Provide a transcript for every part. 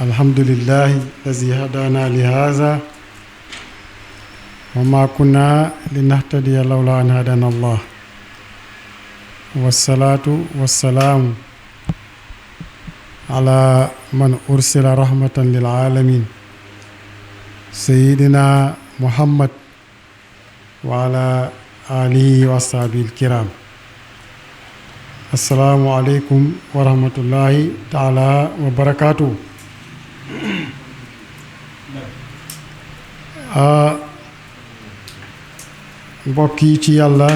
الحمد لله الذي هدانا لهذا وما كنا لنهتدي لولا أن هدانا الله والصلاة والسلام على من أرسل رحمة للعالمين سيدنا محمد وعلى آله وصحبه الكرام. السلام عليكم ورحمة الله تعالى وبركاته. mbokk yi ci yàlla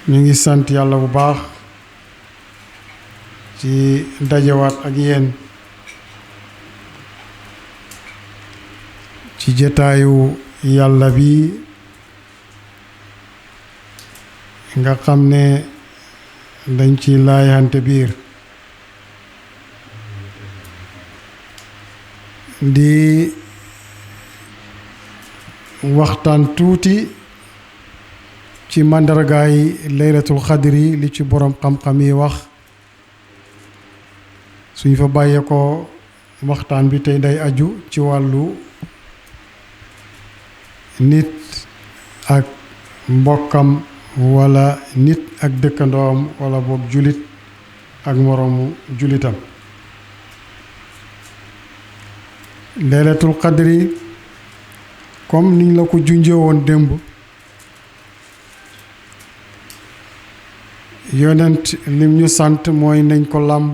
ñu ngi sant yàlla bu baax ci dajewaat ak yéen ci jotaayu yàlla bi nga xam ne dañ ci laayante biir di waxtaan tuuti ci màndargaay laylatul xadri li ci boroom xam-xam yi wax suñ fa bàyyee ko waxtaan bi tey day aju ci wàllu nit ak mbokkam walla nit ak dëkkandoom walla boog julit ak moroomu julitam. laylatul xadri comme niñ la ko junjee woon démb yonent lim ñu sant mooy nañ ko làmb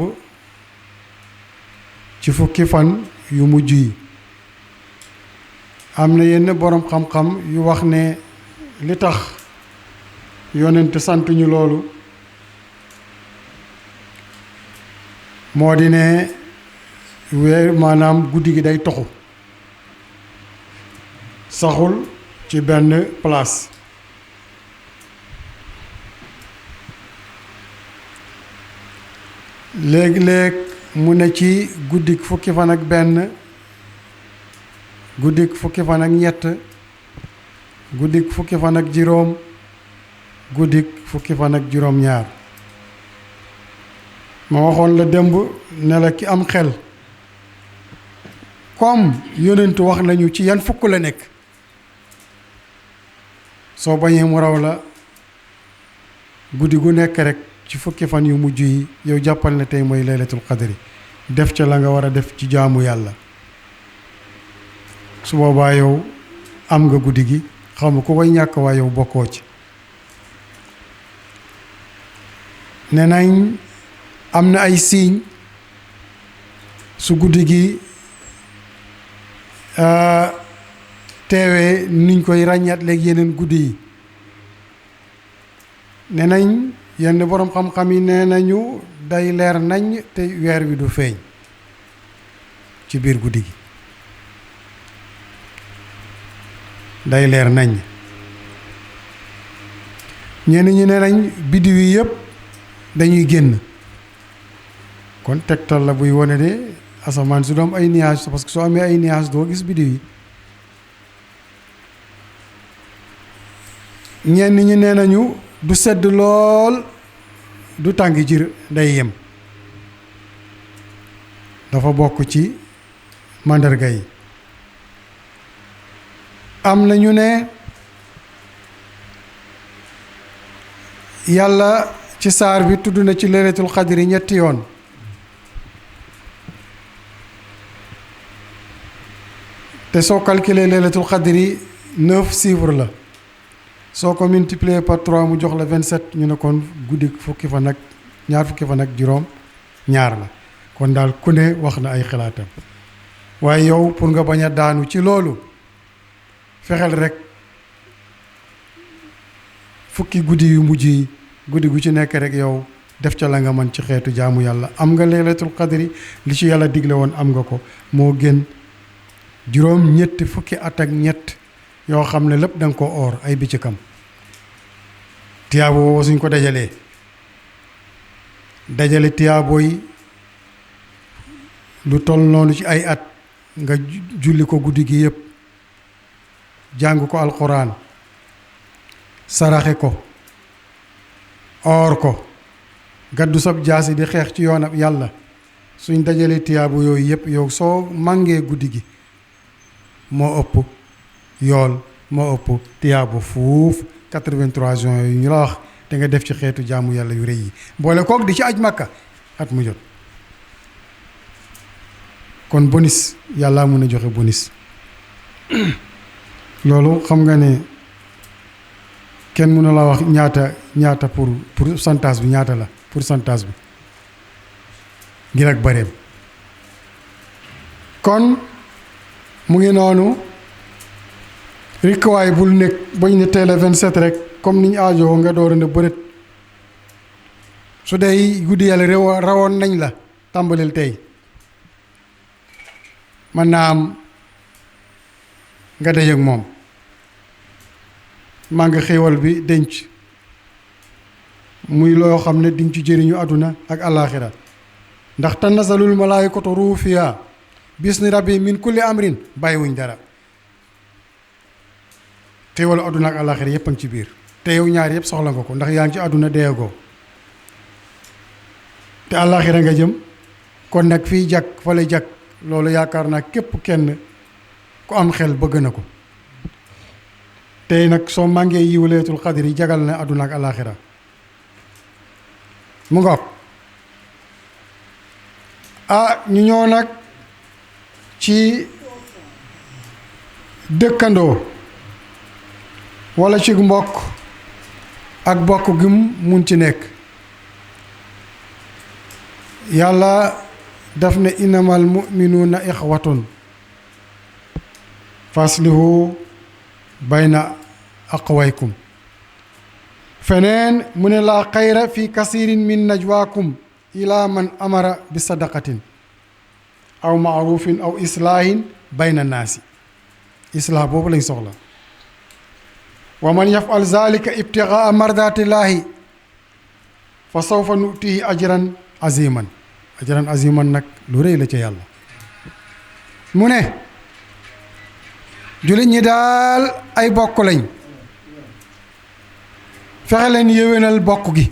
ci fukki fan yu mujj yi. am na yenn boroom xam-xam yu wax ne li tax yonent sant ñu loolu moo di ne weer maanaam guddi gi day toxu saxul ci benn place léeg-léeg mu ne ci guddik fukki fan ak benn guddik fukki fan ak ñett guddik fukki fan ak juróom guddik fukki fan ak juróom-ñaar. ma waxoon la démb ne la ki am xel comme yonent wax nañu ci yan fukk la nekk soo bañee mu raw la guddi gu nekk rek ci fukki fan yu mujj yi yow jàppal ne tey mooy laylatul qadri def ca la nga war a def ci jaamu yàlla. su boobaa yow am nga guddi gi xam nga ku koy ñàkk waaye yow bokkoo ci. ne nañ am na ay signe su guddi gi teewee niñ koy ràññaat léegi yeneen guddi yi. ne nañ yenn boroom xam-xam yi nee nañu day leer nañ te weer wi du feeñ ci biir guddi gi day leer nañ. ñenn ñi nee nañ biddiw yi yëpp dañuy génn kon tegtal la buy wane de asamaan su doom ay nuages parce que soo amee ay nuages doo gis biddiw yi. ñenn ñi nee nañu du sedd lool du tàng jir day yem dafa bokk ci màndarga yi. am na ñu ne yàlla ci saar bi tudd na ci laylatul xadri ñetti yoon. te soo calculer laylatul xadri 9 chiffres la soo ko multiplier par 3 mu jox la 27 ñu ne kon guddi fukki fan ak ñaar fukki fan ak juróom ñaar la kon daal ku ne wax na ay xalaatam. waaye yow pour nga bañ a daanu ci loolu fexeel rek fukki guddi yu mujj yi guddi gu ci nekk rek yow def ca la nga mën ci xeetu jaamu yàlla. am nga laylatul qadri li ci yàlla digle woon am nga ko moo gën juróom ñetti fukki at ak ñett yoo xam ne lépp da nga ko oor ay bëccëgam. tiyaabo woo suñ ko dajalee dajale tiyaabo yi lu toll noonu ci ay at nga julli ko guddi gi yëpp jàng ko alxuraan saraxe ko oor ko gaddu sab jaasi di xeex ci yoonam yàlla suñ dajalee tiyaabu yooyu yëpp yow soo màngee guddi gi moo ëpp yool moo ëpp tiyaabu fuuf 83 jours yooyu ñu la wax te nga def ci xeetu jaamu yàlla yu rëy yi boole kook di ci aj Makka at mu jot kon bonus yàlla mën a joxe bonus loolu xam nga ne kenn mënu la wax ñaata pour pourcentage bi ñaata la pourcentage bi ngir ak bareem kon mu ngi noonu rikkuwaay bul nekk bañ ne teel a 27 rek comme niñ aajoo nga door a ne bërët su dee guddi yàlla rawoon nañ la tàmbalil tey mën naa am nga dajeek moom maa ngi xéewal bi denc muy loo xam ne diñ ci jëriñu àdduna ak alaaxira ndax tanazalul malaayikatu ruuhu fiihaa bisni rabbi min kulli amrin bàyyiwuñ dara xéewalu àdduna ak alaaxira yépp a ngi ci biir te yow ñaar yépp soxla nga ko ndax yaa ngi ci àdduna deegoo te alaaxira nga jëm kon nag fii jag fale jag loolu yaakaar naa képp kenn ku am xel bëgg na ko tey nag soo màngee yiwu laylatul qadr yi jagal na àdduna ak alaaxira mu ngoog ñu ñëw nag ci dëkkandoo walla ci mbokk ak bokk gi mun ci nekk yàlla daf ne innamal mu'minuuna ixwatun faslihu bayna aqwaykum feneen mu ne laa xayra fi kasirin min najwaakum ila man amara bi sadaqatin aw maarufin aw islaahin bayna naasi islaah boobu lañ soxla wa man yafal zalika ibtigaa mardatillaahi fa sawfa nutihi ajran aziman nag lu rëy la ca yàlla mu ne jullit ñi daal ay bokk lañ fexe leen yéwénal bokk gi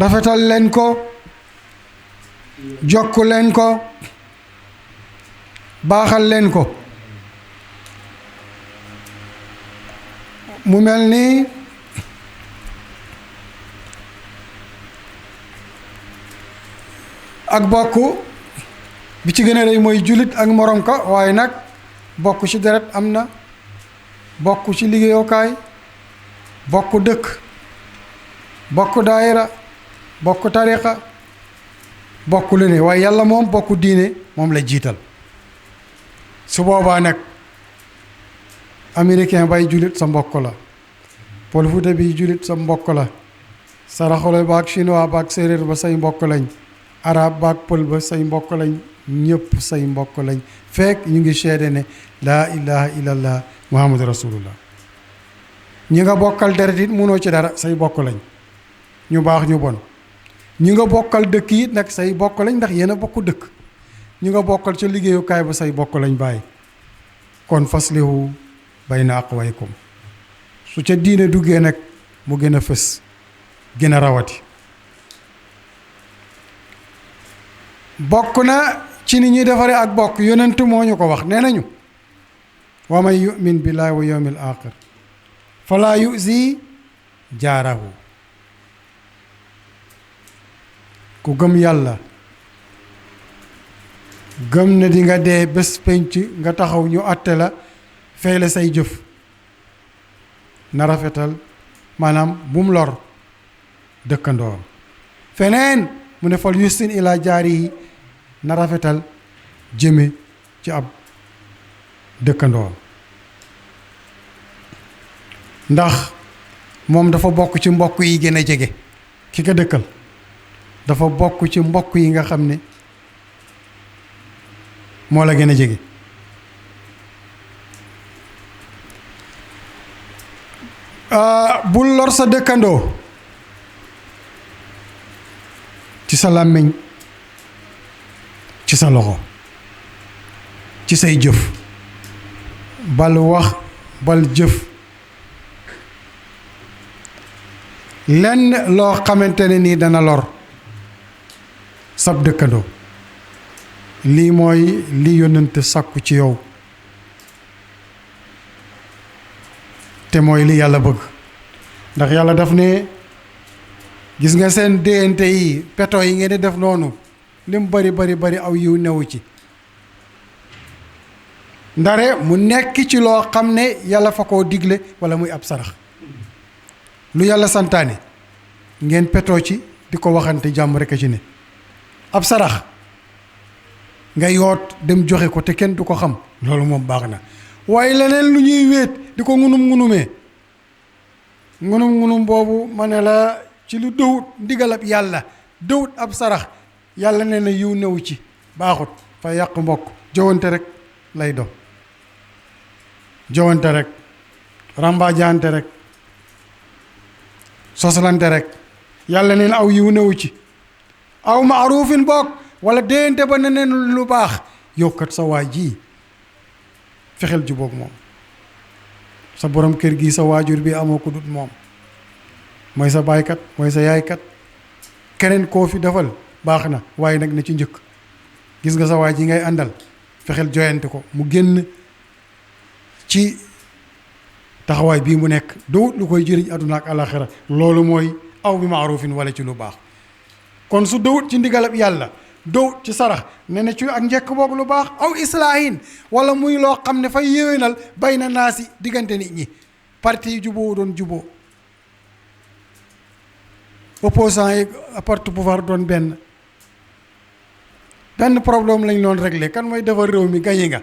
rafetal leen ko jokk leen ko baaxal leen ko mu mel ni ak bokk bi ci gën a rëy mooy jullit ak morom ka waaye nag bokk ci deret am na bokk ci liggéeyukaay bokk dëkk bokk daayira bokk tariqa bokk lu ne waaye yàlla moom bokk diine moom la jiital su boobaa nag américain bay jullit sa mbokk la Pël Fuuta bi jullit sa mbokk la saraxole baak chinois baak séeréer ba say mbokk lañ arab baak pël ba say mbokk lañ ñëpp say mbokk lañ fekk ñu ngi seede ne laa ilaha illallah muhammadu rasulullah ñi nga bokkal deret it munoo ci dara say bokk lañ ñu baax ñu bon ñi nga bokkal dëkk it nag say bokk lañ ndax yéen a bokk dëkk ñi nga bokkal ca liggéeyukaay ba say bokk lañ bàyyi kon faslihu bayna aqwaykum su ca diine duggee nag mu gën a fës gën a rawati bokk na ci ni ñuy defaree ak bokk yonent moo ñu ko wax nee nañu wa man yu'min billahi wa yawmil aaxir falaa yu'zi jaarahu ku gëm yàlla gëm ne di nga dee bés penc nga taxaw ñu àtte la fay la say jëf na rafetal maanaam bum lor dëkkandoom feneen mu ne fal yustin ila jaarihi na rafetal jëme ci ab dëkkandoom ndax moom dafa bokk ci mbokk yi gën a jege ki ko dëkkal dafa bokk ci mbokk yi nga xam ne moo la gën a jege bul lor sa dëkkandoo ci sa làmmiñ ci sa loxo ci say jëf bal wax bal jëf lenn loo xamante ne nii dana lor sab dëkkandoo. lii mooy li yónnante sàkku ci yow te mooy li yàlla bëgg, ndax yàlla daf ne gis nga seen déyante yi peto yi ngeen di def noonu lim bari bari bari aw yiw newu ci, ndare mu nekk ci loo xam ne yàlla fa koo digle wala muy ab sarax. lu yàlla santaane ngeen petoo ci di ko waxante jàmm rek a ci ne. ab sarax nga yoot dem joxe ko te kenn du ko xam, loolu moom baax na. waaye leneen lu ñuy wéet di ko ngunum ngunum boobu ma ne la ci lu dëwut ndigalab yàlla, dëwut ab sarax, yàlla nee na yiw newu ci, baaxut, fa yàq mbokk, jowante rek lay do, jowante rek, rambaajaante rek, soslante rek, yàlla nee na aw yiw newu ci. aw maarufin bokk wala déyante ba ne neen lu baax, yow kat sa waa ji fexeel jubóog moom. sa borom kër gi sa waajur bi amoo ko dut moom, mooy sa baaykat, mooy sa yaaykat, keneen koo fi defal baax na, waaye nag na ci njëkk. gis nga sa waa ji ngay àndal, fexeel joyante ko mu génn ci taxawaay bii mu nekk, du lu koy jëriñ àdduna ak alaxira. loolu mooy aw bi maarufin wala ci lu baax. kon su dawut ci ndigalab yàlla, dawut ci sarax, ne na ci ak njëkk boog lu baax, aw islaahin wala muy loo xam ne fay yéwénal bay na naasi diggante nit ñi. parti yi juboo doon juboo, opposant yi parti pouvoir doon benn problème lañ doon réglé, kan mooy defar réew mi gañe nga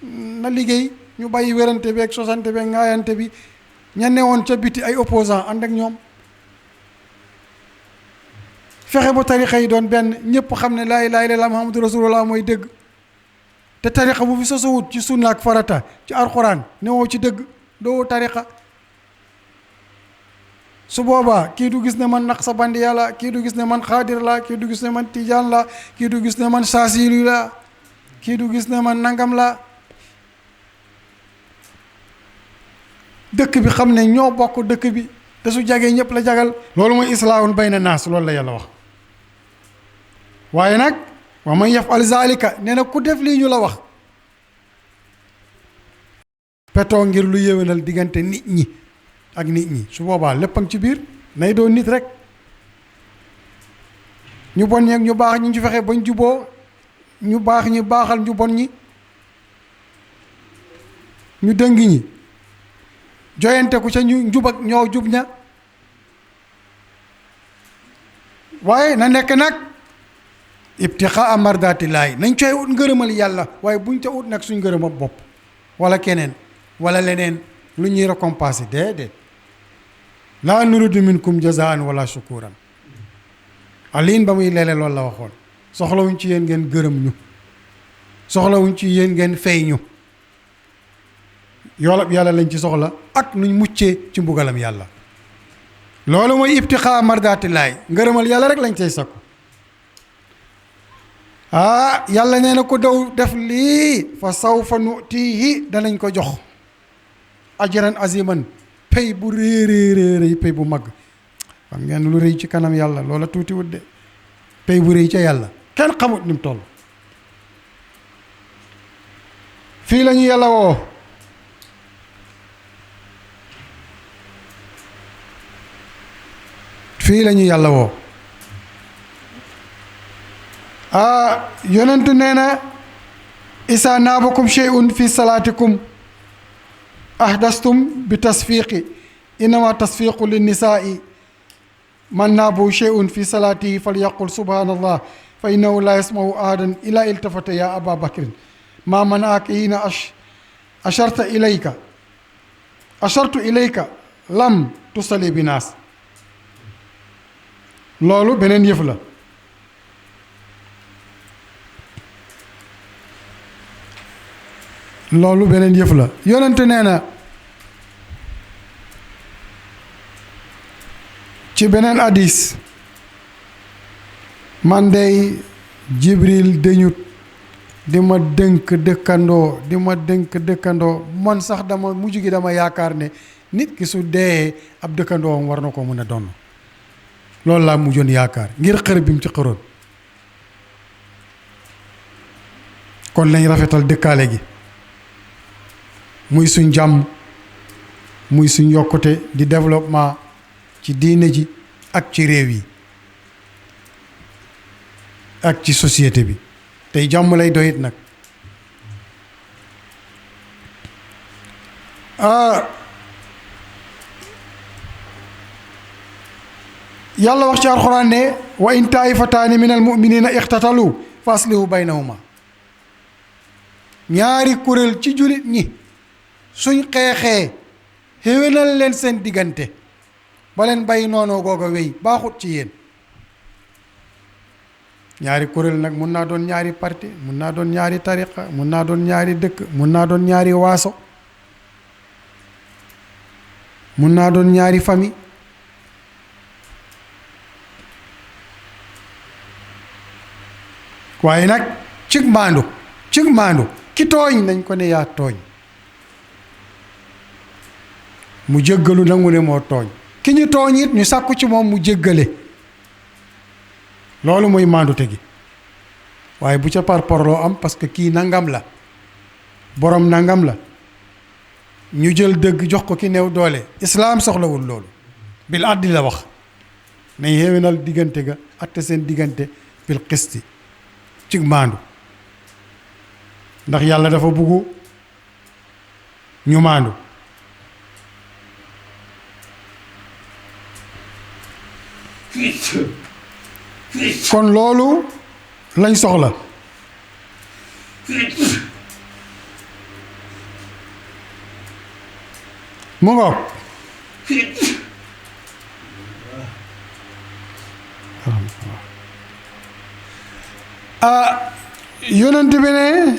na liggéey, ñu bàyyi werante bi ak sosante bi ak ŋaayante bi. ña newoon ca biti ay opposant ànd ak ñoom, fexe ba tarixa yi doon benn, ñëpp xam ne laa ilaaha illallaah muhammadu rasulullah mooy dëgg. te tarixa bu fi sosowut ci sunna ak farata ci alxuraan newoo ci dëgg, doo tarixa. su boobaa kii du gis ne man naq sa bandi yàlla, kii du gis ne man xaadir la, kii du gis ne man tijaan la, kii du gis ne man saasilu la, kii du gis ne man nangam la. dëkk bi xam ne ñoo bokk dëkk bi, te su jagee ñëpp la jagal. loolu mooy islaahun bayna naas, loolu la yàlla wax. waaye nag wa man yafal zalika, nee na ku def lii ñu la wax, petoo ngir lu yéwénal diggante nit ñi ak nit ñi, su boobaa lépp a ngi ci biir, nay doon nit rek. ñu bon ñi ak ñu baax ñi ñu fexe bañ juboo, ñu baax ñi baaxal ñu bon ñi, ñu dëng ñi joyante ku ca ñu njub ak ñoo jub ña. waaye na nekk nag ibtixa mardaatillaahi, nañ coy ut ngërëmal yàlla, waaye buñ ca ut nag suñ ngërëmal bopp wala keneen wala leneen lu ñuy récompenser, déedéet. laa nuridu minkum jazaan wala shukuran. aliin ba muy leele loolu la waxoon, soxlawuñ ci yéen ngeen gërëm ñu, soxlawuñ ci yéen ngeen fay ñu, yoolab yàlla lañ ci soxla ak nuñ muccee ci mbugalam yàlla. loolu mooy ibtixa mardaatillaahi, ngërëmal yàlla rek lañ cay sakku. yàlla nee na ko daw def lii fa sawfa nutiihi, danañ ko jox ajran aziman, pay bu réeréeréy, pay bu mag. xam ngeen lu rëy ci kanam yàlla loola tuuti wut de, pay bu rëy ca yàlla kenn xamut ni mu toll. fii la ñu yàlla woo, fii la ñu yàlla woo. yonent nee na isa naabakum shay'un fi salaatikum ahdastum bi tasfiqi, innama tasfiqu linnisaai, man naabu shay'un fi salaatihi falyaqul subhanallah fa innahu la yasmahu ahadan illa iltafata ya aba bakrin ma manaaka hina ashartu ilayka lam tusalli bi naas. loolu beneen yëf la. loolu beneen yëf la. yonente nee na ci beneen hadis, man dey Jibril dañut di ma dënk dëkkandoo man sax dama mujj gi dama yaakaar ne nit ki su dee ab dëkkandoom war na ko mën a donn. loolu laa mujjoon yaakaar ngir xër bi mu ci xëroon. kon lañ rafetal dëkkaale gi muy suñ jàmm muy suñ yokkute di développement ci diine ji ak ci réew yi ak ci société bi tey jàmm lay doyit nag yàlla wax ci alxuraan ne wa in taifataani min al muminina ixtatalu fa aslihu baynahuma ñaari kuréel ci jullit ñi suñ xeexee xéwénal leen seen diggante ba leen bay noonu googa wéy baaxut ci yéen ñaari kuréel nag mun naa doon ñaari parti mun naa doon ñaari tariqa mun naa doon ñaari dëkk mun naa doon ñaari waaso mun naa doon ñaari famille waaye nag cig maandu ki tooñ nañ ko ne yaa tooñ mu jéggalu nangu ne moo tooñ ki ñu tooñ it ñu sàkku ci moom mu jéggale loolu mooy maandute gi waaye bu ca parparloo am parce que kii nangam la borom nangam la ñu jël dëgg jox ko ki néew doole islaam soxlawul loolu bil addi la wax nañ xéwénal diggante ga atte seen diggante bil qisti ci maandu ndax yàlla dafa buggu ñu maandu kon loolu lañ soxla mu ngoog yonent bi ne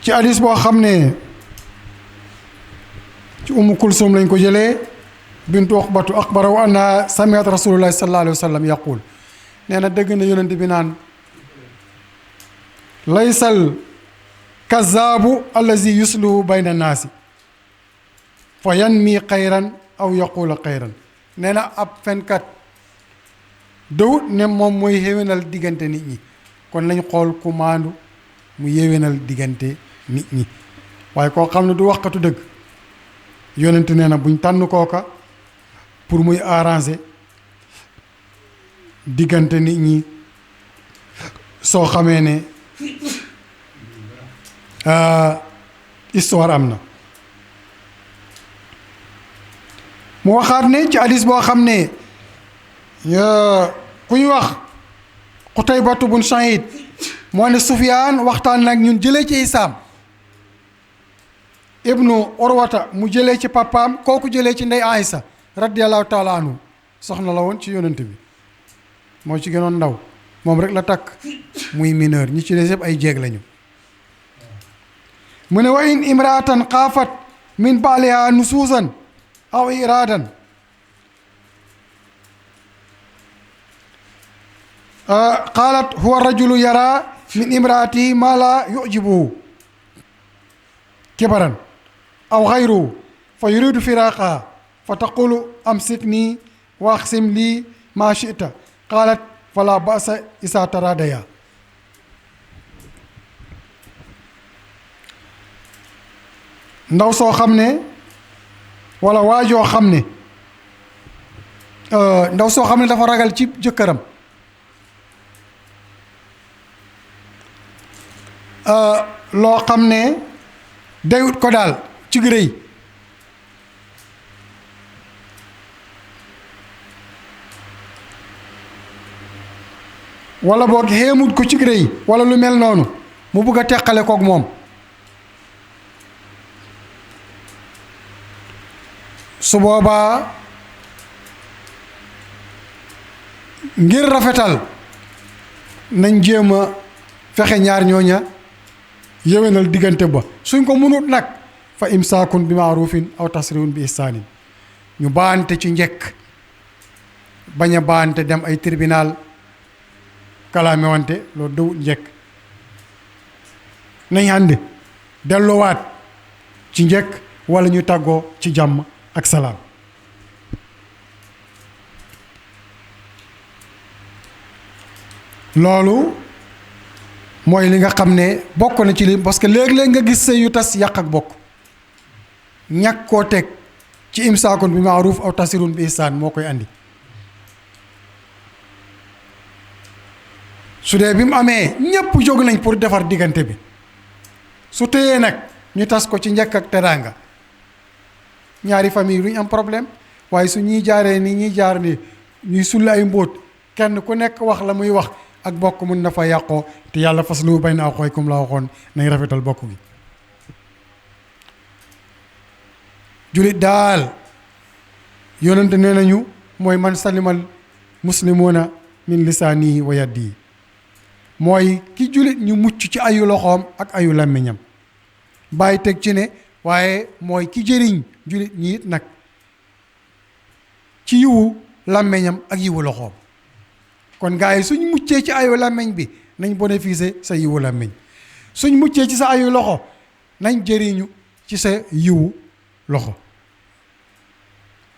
ci hadis boo xam ne ci Umm Kulsum lañ ko jëlee bintu Uqbatu axbarahu anna samiat rasulullahi sallallahu alayhi wa sallam yaqul nee na dëgg na yonent bi naan laysal kazaabu allazi yusluhu bayna naasi fa yanmi xayran aw yaqula xayran nee na ab fenkat dawut ne moom mooy xéwénal diggante nit ñi kon lañ xool ku maandu mu yéwénal diggante nit ñi waaye koo xam ne du waxkatu dëgg yonent nee na buñ tànn kooka pour muy arranger diggante nit ñi soo xamee ne histoire am na mu waxaat ne ci hadis boo xam ne ku ñu wax Qutaybatu bun Saïd moo ne Sufyaan waxtaan nag ñun jëlee ci Isaam ibnu Urwata mu jëlee ci papaam kooku jëlee ci ndey Aïsa radiyallahu taala anhu soxna la woon ci yonent bi moo ci gënoon ndaw moom rek la takk muy mineur ñi ci des yëpp ay jéeg lañu mu ne wa in imraatan xaafat min baaliha nusuusan aw iraadan qaalat huwa rajulu yara min imraatihi ma la yujibuhu kibaran aw xayruhu fa yuridu firaqaha fa taqulu amsikni wa aqsim lii ma chita qaalat fala basa isa taradaya ndaw soo xam ne wala waajoo xam ne ndaw soo xam ne dafa ragal ci jëkkëram loo xam ne dayut ko daal ci rëy wala boog xéemut ko ci rëy wala lu mel noonu mu bugg a teqale koog moom su boobaa ngir rafetal nañ jéem a fexe ñaar ñooña yéwénal diggante ba suñ ko mënut nag fa imsaakun bi maarufin aw tasrihun bi ihsaanin ñu baante ci njekk bañ a baante dem ay tribunal kalaame wante loolu dawut njekk nañ ànd delluwaat ci njekk wala ñu tàggoo ci jàmm ak salaam loolu mooy li nga xam ne bokk na ci li parce que léeg-léeg nga gis sëy yu tas yàq ak bokk ñàkk koo teg ci imsaakun bi maaruf aw tasirun bi ihsaan moo koy andi su dee bi mu amee ñépp jóg nañ pour defar diggante bi su téyee nag ñu tas ko ci njëkk ak teraanga ñaari famille duñ am problème waaye su ñuy jaaree ni ñuy jaar ni ñuy sulli ay mbóot kenn ku nekk wax la muy wax ak bokk mun na fa yàqoo te yàlla faslu bayna axawaykum la waxoon nañ rafetal bokk gi julit daal yonente nee nañu mooy man salimal muslimuna min lisaanihi wa yadihi mooy ki julit ñu mucc ci ayu loxoom ak ayu làmmiñam bàyyi teg ci ne waaye mooy ki jëriñ julit ñi it nag ci yiwu làmmiñam ak yiwu loxoom kon gars yi suñ muccee ci ayu làmmiñ bi nañ bénéficier sa yiwu làmmiñ suñ muccee ci sa ayu loxo nañ jëriñu ci sa yiwu loxo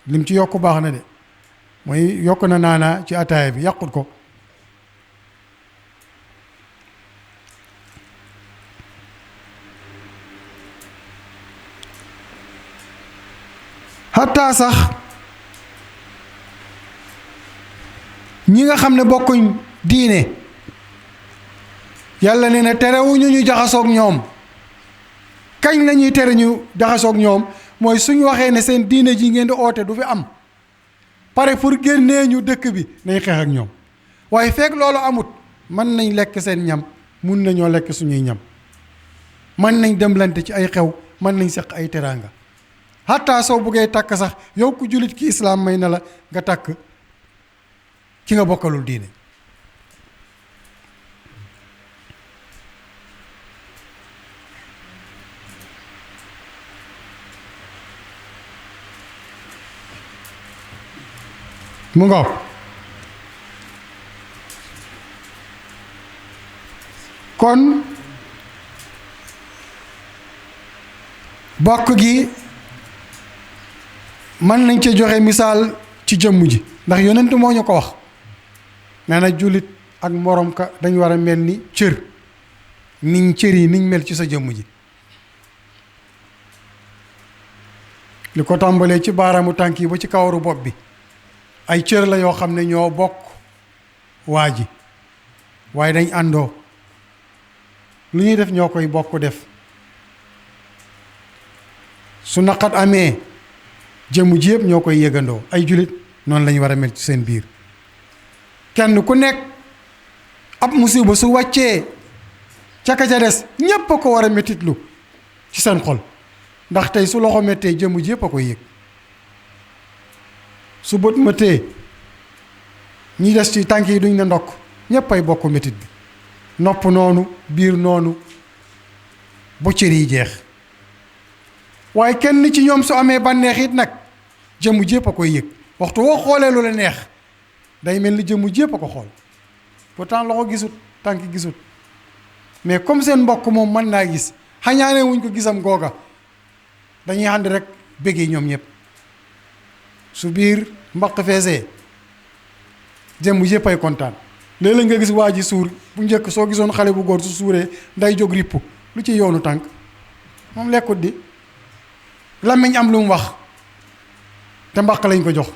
lim ci yokk baax na de mooy yokk na naana ci ataaya bi yàqut ko xataa sax ñi nga xam ne bokkuñ diine yàlla nee na terewuñu ñu jaxasoog ñoom kañ la ñuy tere ñu jaxasoog ñoom mooy suñ waxee ne seen diine ji ngeen di oote du fi am pare pour génnee ñu dëkk bi nañ xeex ak ñoom waaye fekk loolu amut mën nañ lekk seen ñam mun nañoo lekk suñuy ñam mën nañ demlante ci ay xew mën nañ seq ay teraanga xataa soo buggee takk sax yow ku jullit ki islaam may na la nga takk ki nga bokkalul diine mu ngoog kon bokk gi mën nañ ci joxe misaal ci jëmm ji ndax yonent moo ñu ko wax nee na jullit ak morom ka dañ war a mel ni cër niñ cër yi niñ mel ci sa jëmm ji li ko tàmbalee ci baaraamu tànk yi ba ci kawaru bopp bi ay cër la yoo xam ne ñoo bokk waa ji waaye dañ àndoo lu ñuy def ñoo koy bokk def su naqat amee jëmm ji yëpp ñoo koy yëgandoo ay jullit noonu la ñu war a mel ci seen biir kenn ku nekk ab musiba su wàccee ca ka ca des ñépp a ko war a mettitlu ci seen xol ndax tey su loxo mettee jëmm ji yëpp a koy yëg su bët méttee ñi des ci tànk yi duñ ne ndokk ñépp ay bokk mettit bi nopp noonu biir noonu bu cër yi jeex waaye kenn ci ñoom su amee bànneex it nag jëmm jépp a koy yëg waxtu woo xoolee lu la neex day mel ni jëmm jépp a ko xool pourtant loxo gisut tànk gisut mais comme seen mbokk moom mën naa gis xañaane wuñ ko gisam googa dañuy ànd rek bëggee ñoom ñëpp su biir mbaq feesee jëmm jépp ay kontaan léeg-léeg nga gis waa ji suur bu njëkk soo gisoon xale bu góor su suuree nday jóg ripp lu ci yoonu tànk moom lekkut di làmmiñ am lu mu wax te mbaq lañ ko jox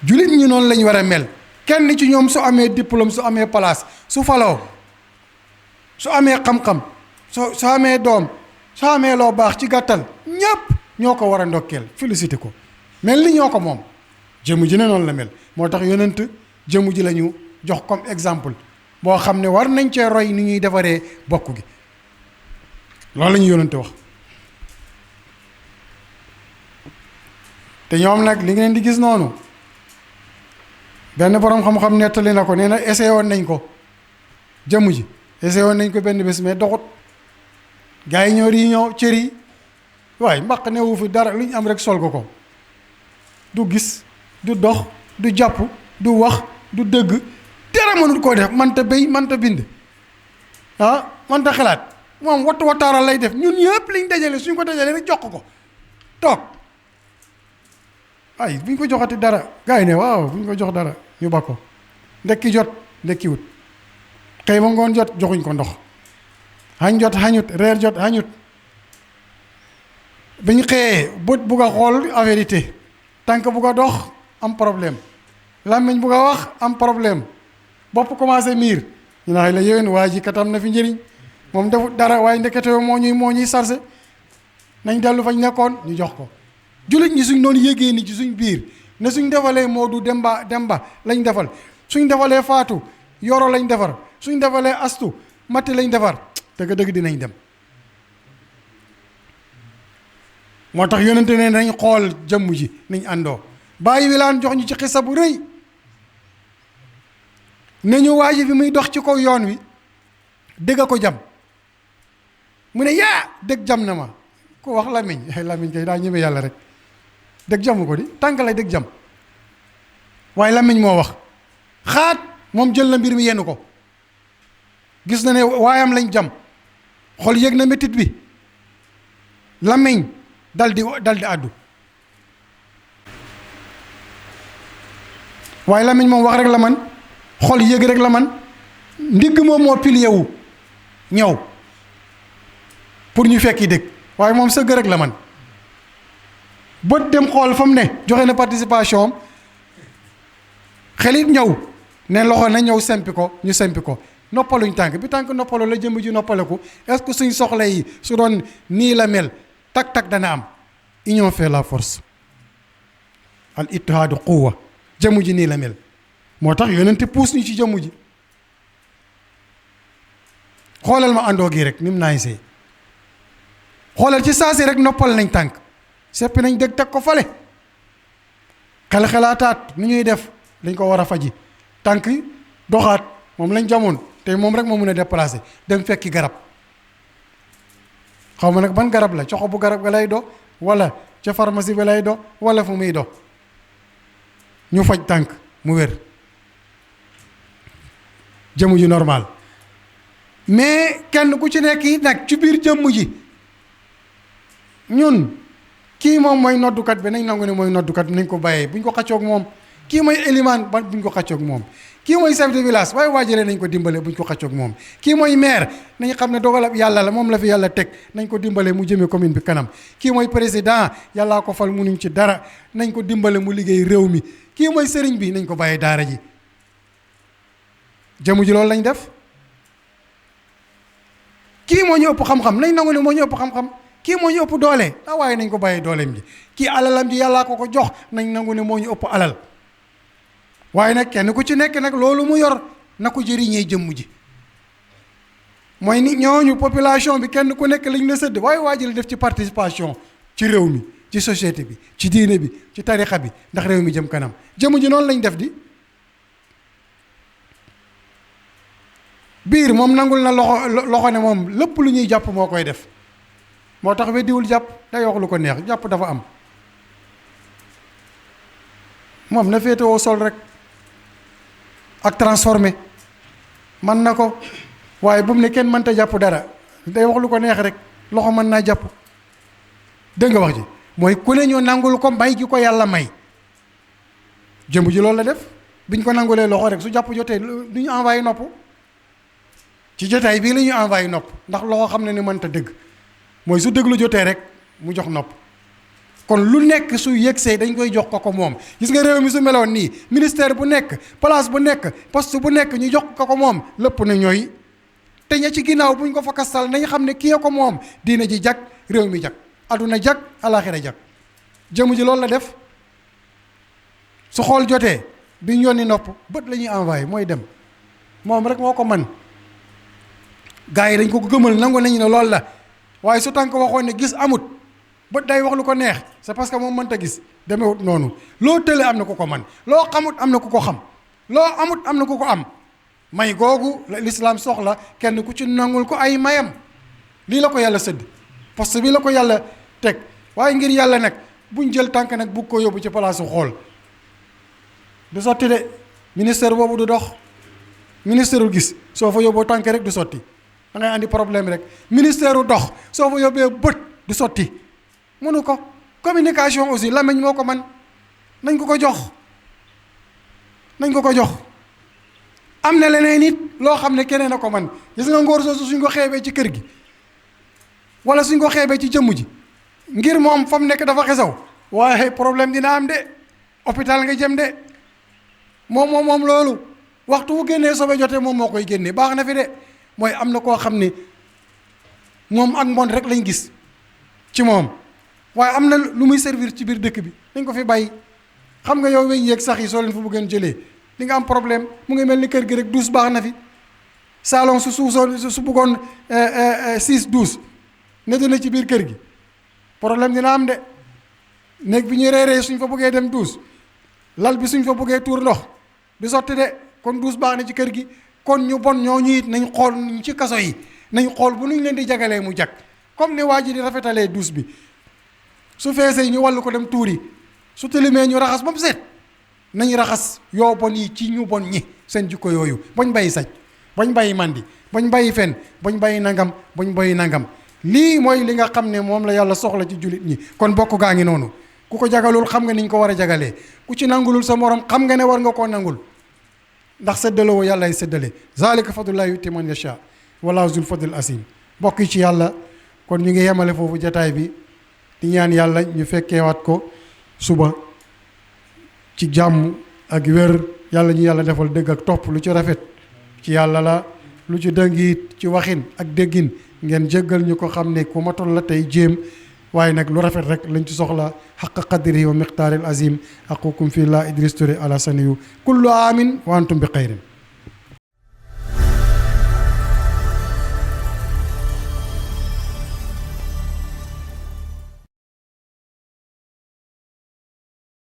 jullit ñi noonu lañ war a mel kenn ci ñoom su amee diplôme su amee place su faloo su amee xam-xam su amee doom su amee loo baax ci gàttal ñépp ñoo ko war a ndokkeel félicité ko mel ni ñoo ko moom jëmu ji ne noonu la mel moo tax yonent jëmu ji la ñu jox comme exemple boo xam ne war nañ cee roy ni ñuy defaree bokk gi loolu la ñu yonent wax te ñoom nag li ngeen di gis noonu benn boroom xam-xam nettali na ko nee na essayé woon nañ ko jëmm ji essayé woon nañ ko benn bés mais doxut gars yi ñoo réunion cër yi waaye mbaq newu fi dara lu ñu am rek sol ko du gis du dox du jàpp du wax du dëgg dara mënut koo def mënta béy mënta bind mënta xalaat moom wattu wattaaral lay def ñun yëpp liñ dajale suñ ko dajale rek jox ko toog ay bu ñu ko joxati dara gars yi ne waaw bu ñu ko jox dara ñu ba ko ndekki jot ndekkiwut xëy ba ngoon jot joxuñ ko ndox xañ jot xañut, reer jot xañut. biñ xëyee bët bugg a xool vérité, tànk bugg a dox am problème, làmmiñ bugg a wax am problème, bopp commencé miir. ñu ne la yéwén waa ji katam na fi njëriñ, moom defut dara waaye ndekete moo ñuy sarse, nañ dellu fañ nekkoon ñu jox ko. jullit ñi suñ doon yégee ni ci suñ biir ne suñ defalee Moodu Demba lañ defal, suñ defalee Faatu Yoro lañ defar, suñ defalee Astu Mati lañ defar, dëgg-dëgg dinañ dem. moo tax yonente ne nañ xool jëmm ji niñ àndoo. bàyyi wilaan jox ñu ci xisa bu rëy ne ñu waa ji bi muy dox ci kaw yoon wi dëgg ko jam, mu ne yaa dëgg jam na ma. ku wax lamiñ lamiñ kay daa ñeme yàlla rek, dëgg jamu ko di tànk lay dëgg jam, waaye lamiñ moo wax. xaat moom jël na mbir mi yenn ko, gis na ne waayam lañ jam, xol yëg na métit bi, lamiñ dal di àddu. waaye lamiñ moom wax rek la man, xol yëg rek la man, ndigg moom moo pilier wu ñëw pour ñu fekki dëgg, waaye moom sëgg rek la man. bët dem xool fa mu ne joxe na participation am, xelit ñëw ne loxo na ñëw sempi ko, ñu sempi ko, noppaluñ tànk bi. tànk noppalu la jëmm ji noppaleku. est-ce que suñ soxla yi su doon nii la mel tak dana am. union fait la force, al ittihaadu quwwa. jëmm ji nii la mel, moo tax yonente puus ñu ci jëmm ji. xoolal ma àndoo gi rek ni mu naay see, xoolal ci saasi rek noppal nañ tànk, seppi nañ dëgg teg ko fale. xelaataat nu ñuy def, dañ ko war a faji. tànk doxaat moom lañ jamoon te moom rek moo mun a déplacer dem fekki garab. xaw ma nag ban garab la, coxo bu garab ga lay do, wala ca pharmacie ba lay do, wala fu muy do, ñu faj tànk mu wér. jëmm ji normal. mais kenn ku ci nekk yi nag ci biir jëmm ji, ñun kii moom mooy noddukat bi nañ nangu ne mooy noddukat bi, nañ ko bàyyee buñ ko xaccoog moom. kii mooy élimaan ba buñ ko xaccoog moom. kii mooy chef de village waaye waajalee nañ ko dimbale buñ ko xaccoog moom. kii mooy maire nañ xam ne dogalab yàlla la, moom la fi yàlla teg, nañ ko dimbale mu jëmee commune bi kanam. kii mooy président yàllaa ko fal munuñ ci dara, nañ ko dimbale mu liggéey réew mi. kii mooy sëriñ bi nañ ko bàyyee daara ji. jëmu ji loolu lañ def. kii moo ñu ëpp xam-xam nañ nangu ne moo ñu ëpp xam-xam. kii moo ñu ëpp doole waaye nañ ko bàyyee dooleem ji. kii alalam ji yàllaa ko jox, nañ nangu ne moo ñu ëpp alal. waaye nag kenn ku ci nekk nag loolu mu yor na ko jëriñee jëmm ji. mooy nit ñooñu population bi kenn ku nekk lañ la sëdd, waaye waa ji la def ci participation ci réew mi, ci société bi, ci diine bi, ci tarixa bi, ndax réew mi jëm kanam. jëmm ji noonu lañ def di. biir moom nangul na loxo ne moom lépp lu ñuy jàpp moo koy def. moo tax weddiwul jàpp, day wax lu ko neex, jàpp dafa am. moom na féetewoo sol rek ak transformé man na ko, waaye bu mu ne kenn mënta jàpp dara, day wax lu ko neex rek, loxo mën naa jàpp. dégg nga wax ji mooy ku ne ñu nangul ko may gi ko yàlla may. jëmb ji loolu la def, biñ ko nangulee loxo rek su jàpp jotee du ñu envoyé nopp. ci jotaay bii la ñuy envoyé nopp, ndax loxo xam ne ni mënta dëgg, mooy su dëgg lu jotee rek mu jox nopp. kon lu nekk su yëgsee dañ koy jox ko moom. gis nga réew mi su meloon nii, ministère bu nekk, place bu nekk, poste bu nekk ñu jox ko moom, lépp na ñooy. te ña ci ginnaaw buñ ko fa kastal nañ xam ne kii ko moom, diina ji jag, réew mi jag, aduna jag, alaxira jag. jëmu ji loolu la def. su xool jotee bi ñu yónni nopp, bët la ñuy envoyé mooy dem, moom rek moo ko man. gars yi dañ ko gëmal nangu nañu ne loolu la, waaye su tànk waxoon ne gis amut, bët day wax lu ko neex, c'est parce que moom mënta gis. demewut noonu. loo tële am na ku ko man, loo xamut am na ku ko xam, loo amut am na ku ko am. may googu la lislaam soxla, kenn ku ci nangul ko ay mayam. lii la ko yàlla sëdd, poste bi la ko yàlla teg. waaye ngir yàlla nag buñ jël tànk nag bugg ko yóbbu ci palaasu xool. du sotti de, ministère boobu du dox. ministère u gis soo fa yóbboo tànk rek du sotti, da ngay andi problème rek. ministère u dox soo fa yóbbee bët du sotti, mënu ko. communication aussi làmmiñ moo ko man, nañ ko ko jox, nañ ko ko jox. am na leneen it loo xam ne keneen a ko man gis nga ngóor soosu suñ ko xeebee ci kër gi wala suñ ko xeebee ci jëmm ji ngir moom fa mu nekk dafa xesaw waaye problème dina am de hôpital nga jëm de moom loolu waxtu wu génnee sobe jotee moom moo koy génnee baax na fi de mooy am na koo xam ne moom ak mbon rek lañ gis ci moom waaye am na lu muy servir ci biir dëkk bi dañ ko fi bàyyi xam nga yow weñ yeeg sax yi soo leen fa bëggeen jëlee di nga am problème mu ngi mel ni kër gi rek douche baax na fi salon su bëggoon 6 douche ne dina ci biir kër gi problème dina am de néeg bi ñuy reeree suñ fa bëggee dem douche lal bi suñ fa bëggee tuur ndox du sotti de kon douche baax na ci kër gi kon ñu bon ñoo ñu it nañ xool ñu ci kaso yi nañ xool bu nuñ leen di jagalee mu jag comme ni waa ji di rafetalee douche bi su feesee ñu wàllu ko dem tuuri su tilimee ñu raxas ba mu set nañ raxas yoo bon yi ci ñu bon ñi seen jikko yooyu bañ bàyyi saj bañ bàyyi mandi bañ bàyyi fen bañ bàyyi nangam bañ bàyyi nangam lii mooy li nga xam ne moom la yàlla soxla ci jullit ñi kon bokk gaa ngi noonu ku ko jagalul xam nga niñ ko war a jagalee ku ci nangulul sa morom xam nga ne war nga koo nangul ndax séddaloo yàlla ay séddale zalika fadlullahi yuti man yasha wala zul fadl asim bokk ci yàlla kon ñu ngi yemale foofu jataay bi di ñaan yàlla ñu fekkeewaat ko suba ci jàmm ak wér yàlla ñu yàlla defal dëgg ak topp lu ci rafet ci yàlla la lu ci dëng it ci waxin ak déggin ngeen jéggal ñu ko xam ne ku matul la tey jéem waaye nag lu rafet rek lañ ci soxla xaq qadri wa miqdaaril azim aqukum fi la Idriss Touré ala saniyu kullu amin wa antum bi xayrin